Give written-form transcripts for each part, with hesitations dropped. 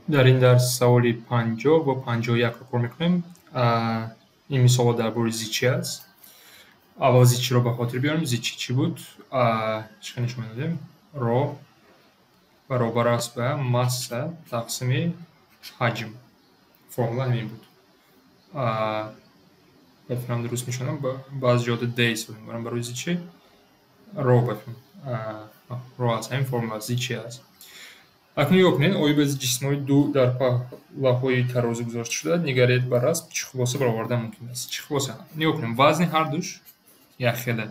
Дар ин дарс саволи 50 ва 51-ро кор мекунем. Ин мисолҳо дар бораи зичӣ аст. Аввал зичиро ба хотир биёрем. Зичӣ чӣ буд? Чӣ хел нишон медодем? Ро баробар аст ба масса тақсими ҳаҷм. Формула ҳамин буд. Ба фикрам, дуруст нишонам. Баъзе ҷода д истифода мебарам барои зичӣ. Ро ба фикрам ро аст. Ҳамин формула аст, зичӣ аст. Акнун нигоҳ кунед, оё ба ҷисмҳои ду дар паллаҳои тарозу гузошта шуда, нигаред ба расм, чӣ хулоса баровардан мумкин аст? Чӣ хулоса? Нигоҳ кунем, вазни ҳардуш якхела.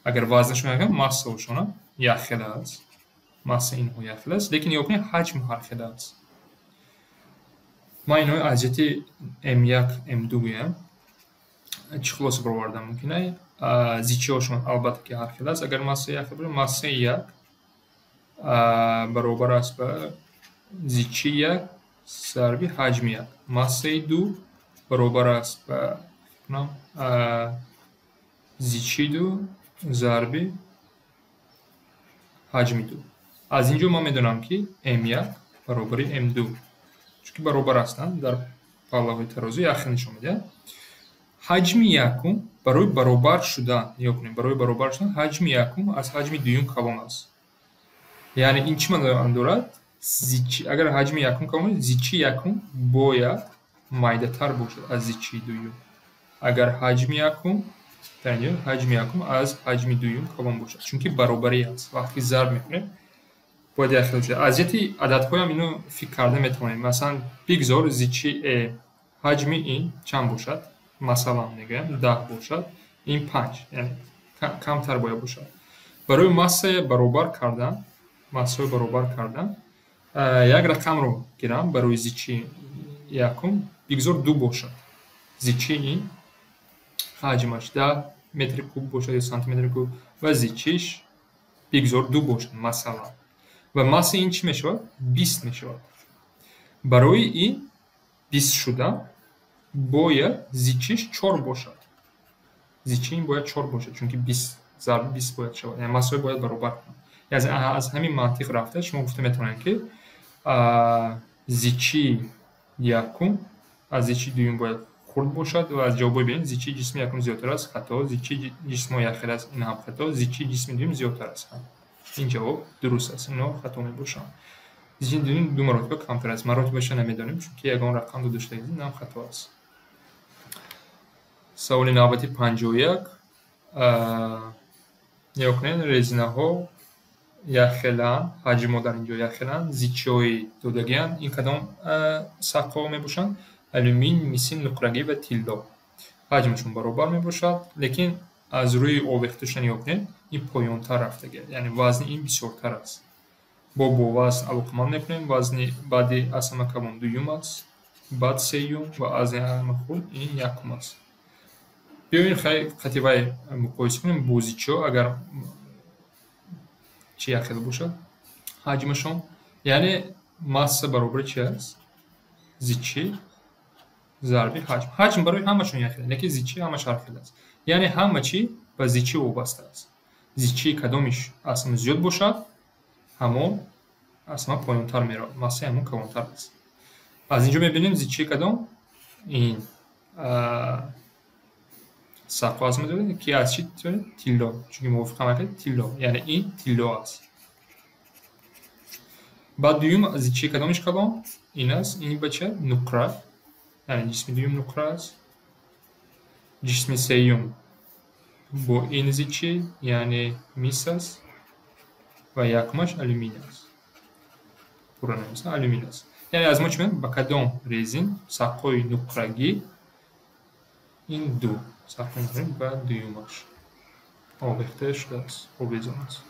Агар вазнашон якхела, массаашонам якхела аст. Массаи инҳо якхела аст, лекин нигоҳ кунед, ҳаҷм ҳархела аст. Ман инҳои аз ҷиҳати М1, М2 гӯям. Чӣ хулоса баровардан мумкин аст? Зичиҳошон албатта ки ҳархела аст. Агар массаи якхела бошад, массаи як баробар аст ба зичии як зарби ҳаҷми як. Массаи ду баробар аст ба зичии ду зарби ҳаҷми ду. Аз ин ҷо ман медонам, ки М1 баробари М2, чунки баробар ҳастанд, дар паллаҳои тарозу якхел нишон медиҳанд. Ҳаҷми якум барои баробар шудан, нигоҳ кунем, барои баробар шудан ҳаҷми якум аз ҳаҷми дуюм калон аст. Яъне ин чӣ маъно дорад? Агар ҳаҷми якум калон, зичии якум бояд майдатар бошад аз зичии дуюм. Агар ҳаҷми якум, дар инҷо ҳаҷми якум аз ҳаҷми дуюм калон бошад, чунки баробарӣ аст. Вақте ки зарб мекунем, бояд якхел шавад. Аз ҷиҳати ададҳоям ино фикр карда метавонем. Масалан, бигзор зичии ҳаҷми ин чанд бошад? Масалан, мегӯям, 10 бошад, ин панҷ, яъне камтар бояд бошад. Барои массая баробар кардан, массаҳои баробар кардан, як рақамро гирам барои зичии якум, бигзор ду бошад. Зичии ин ҳаҷмаш 10 метри куб бошад ё сантиметри куб ва зичиш бигзор ду бошад, масалан. Ва массаи ин чӣ мешавад? 20 мешавад. Барои ин 20 шудан бояд зичиш чор бошад. Зичии ин бояд чор бошад, чунки 20 зарби 20 бояд шавад, яъне массаҳо бояд баробар кунанд. Аз ҳамин мантиқ рафта, шумо гуфта метавонед, ки зичии якум аз зичии дуюм бояд хурд бошад. Ва аз ҷавобҳои бинед, зичии ҷисми якум зиёдтар аст, хато, зичии ҷисмҳо якхел аст, ин ҳам хато, зичии ҷисми дуюм зиёдтар аст. Ин ҷавоб дуруст аст, ино хато мебошанд. Зичии дуюм ду маротиба камтар аст, маротибаша намедонем, чунки ягон рақам дода шуда, ин ҳам хато аст. Саволи навбати 51. Нигоҳ кунед, резинаҳо якхелаанд, ҳаҷмҳо дар ин ҷо якхелаанд, зичиҳои додагианд. Ин кадом саққҳо мебошанд? Алюмин, мисин, нуқрагӣ ва тилло. Ҳаҷмашон баробар мебошад, лекин аз рӯи овехташа нигоҳ кунед, ин поёнтар рафтагиаст, яъне вазни ин бисёртар аст. Бо вазн алоқаманд мекунем, вазни баъди аз ҳама калон дуюм аст, баъд сеюм ва аз ҳама хурд ин якум аст. Биёем, қати вай муқоиса кунем бо зичиҳо, агар чӣ якхела бошад ҳаҷмашон, яъне масса баробари чи аст? Зичӣ зарби ҳаҷм. Ҳаҷм барои ҳамашон якхела, лекин зичӣ ҳамаш ҳархел аст, яъне ҳама чӣ ба зичӣ вобаста аст. Зичии кадомиш аз ҳама зиёд бошад, ҳамон аз ҳама поёнтар меравад, массаи ҳамон калонтар аст. Аз ин ҷо мебинем, зичии кадом ин сақф аз ҳама, ки аз чӣ? Тилло, чунки мувофиқа накард, тилло, яъне ин тилло аст. Баъд дуюм зичии кадомиш калон ин аст, ин ба чи? Нуқра, яъне ҷисми дуюм нуқра аст. Ҷисми сеюм бо ин зичӣ, яъне мис аст, ва якумаш алюминий аст. Пурра нависам, алюминий аст. Яъне аз мо чӣ мегӯем? Ба кадом резин саққҳои нуқрагӣ? Ин ду саққҳои ба дуюмаш овехта шудааст, овезон аст.